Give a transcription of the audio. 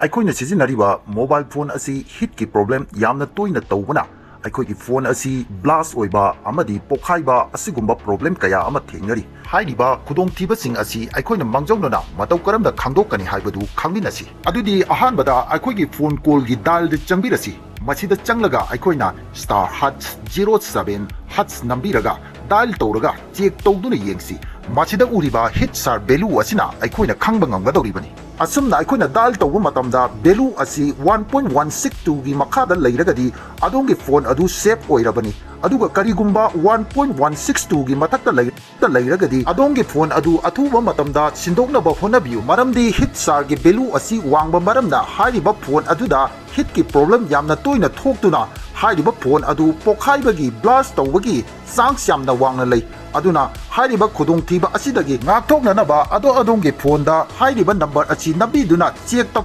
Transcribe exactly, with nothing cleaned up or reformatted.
ꯑꯩꯈꯣꯏꯅ ꯁꯤꯖꯤꯟꯅꯔꯤꯕ mobile phone ꯑꯁꯤ heatꯀꯤ problem ꯌꯥꯝꯅ ꯇꯣꯏꯅ ꯇꯧꯕꯅ ꯑꯩꯈꯣꯏꯒꯤ phone ꯑꯁꯤ blast ꯑꯣꯏꯕ ꯑꯃꯗꯤ ꯄꯣꯈꯥꯏꯕ ꯑꯁꯤꯒꯨꯝꯕ problem ꯀꯌꯥ ꯑꯃ ꯊꯦꯡꯅꯔꯤ꯫ ꯍꯥꯏꯔꯤꯕ ꯈꯨꯗꯣꯡꯊꯤꯕꯁꯤꯡ ꯑꯁꯤ ꯑꯩꯈꯣꯏꯅ ꯃꯥꯡꯖꯧꯅꯅ ꯃꯇꯧ ꯀꯔꯝꯅ ꯈꯪꯗꯣꯛꯀꯅꯤ ꯍꯥꯏꯕꯗꯨ ꯈꯪꯃꯤꯟꯅꯁꯤ꯫ ꯑꯗꯨꯗꯤ ꯑꯍꯥꯟꯕꯗ ꯑꯩꯈꯣꯏꯒꯤ phone callꯒꯤ dialꯗ ꯆꯪꯕꯤꯔꯁꯤ꯫ ꯃꯁꯤꯗ ꯆꯪꯂꯒ ꯑꯩꯈꯣꯏꯅ star hash zero seven hash ꯅꯝꯕꯤꯔꯒ dial ꯇꯧꯔꯒ check ꯇꯧꯗꯨꯅ ꯌꯦꯡꯁꯤ꯫ ꯃꯁꯤꯗ ꯎꯔꯤꯕ heat sar value ꯑꯁꯤꯅ ꯑꯩꯈꯣꯏꯅ ꯈꯪꯕ ꯉꯝꯒꯗꯧꯔꯤꯕꯅꯤ꯫ ꯑꯁꯨꯝꯅ ꯑꯩꯈꯣꯏꯅ dial ꯇꯧꯕ ꯃꯇꯝꯗ value ꯑꯁꯤ one point one six twoꯒꯤ ꯃꯈꯥꯗ ꯂꯩꯔꯒꯗꯤ ꯑꯗꯣꯝꯒꯤ phone ꯑꯗꯨ safe ꯑꯣꯏꯔꯕꯅꯤ꯫ ꯑꯗꯨꯒ ꯀꯔꯤꯒꯨꯝꯕ one point one six twoꯒꯤ ꯃꯊꯛꯇ ꯂꯩ-, ꯂꯩꯔꯒꯗꯤ ꯑꯗꯣꯝꯒꯤ phone ꯑꯗꯨ ꯑꯊꯨꯕ ꯃꯇꯝꯗ ꯁꯤꯟꯗꯣꯛꯅꯕ ꯍꯣꯠꯅꯕꯤꯌꯨ, ꯃꯔꯝꯗꯤ heat sarꯒꯤ value ꯑꯁꯤ ꯋꯥꯡꯕ ꯃꯔꯝꯅ ꯍꯥꯏꯔꯤꯕ phone ꯑꯗꯨꯗ heatꯀꯤ problem ꯌꯥꯝꯅ ꯇꯣꯏꯅ ꯊꯣꯛꯇꯨꯅ ꯍꯥꯏꯔꯤꯕ phone ꯑꯗꯨ ꯄꯣꯈꯥꯏꯕꯒꯤ, blast ꯇꯧꯕꯒꯤ chance ꯌꯥꯝꯅ ꯋꯥꯡꯅ ꯂꯩ꯫ ꯑꯗꯨꯅ ꯍꯥꯏꯔꯤꯕ ꯈꯨꯗꯣꯡꯊꯤꯕ ꯑꯁꯤꯗꯒꯤ ꯉꯥꯛꯊꯣꯛꯅꯅꯕ ꯑꯗꯣ ꯑꯗꯣꯝꯒꯤ phoneꯗ ꯍꯥꯏꯔꯤꯕ number ꯑꯁꯤ ꯅꯝꯕꯤꯗꯨꯅ check ꯇꯧ꯫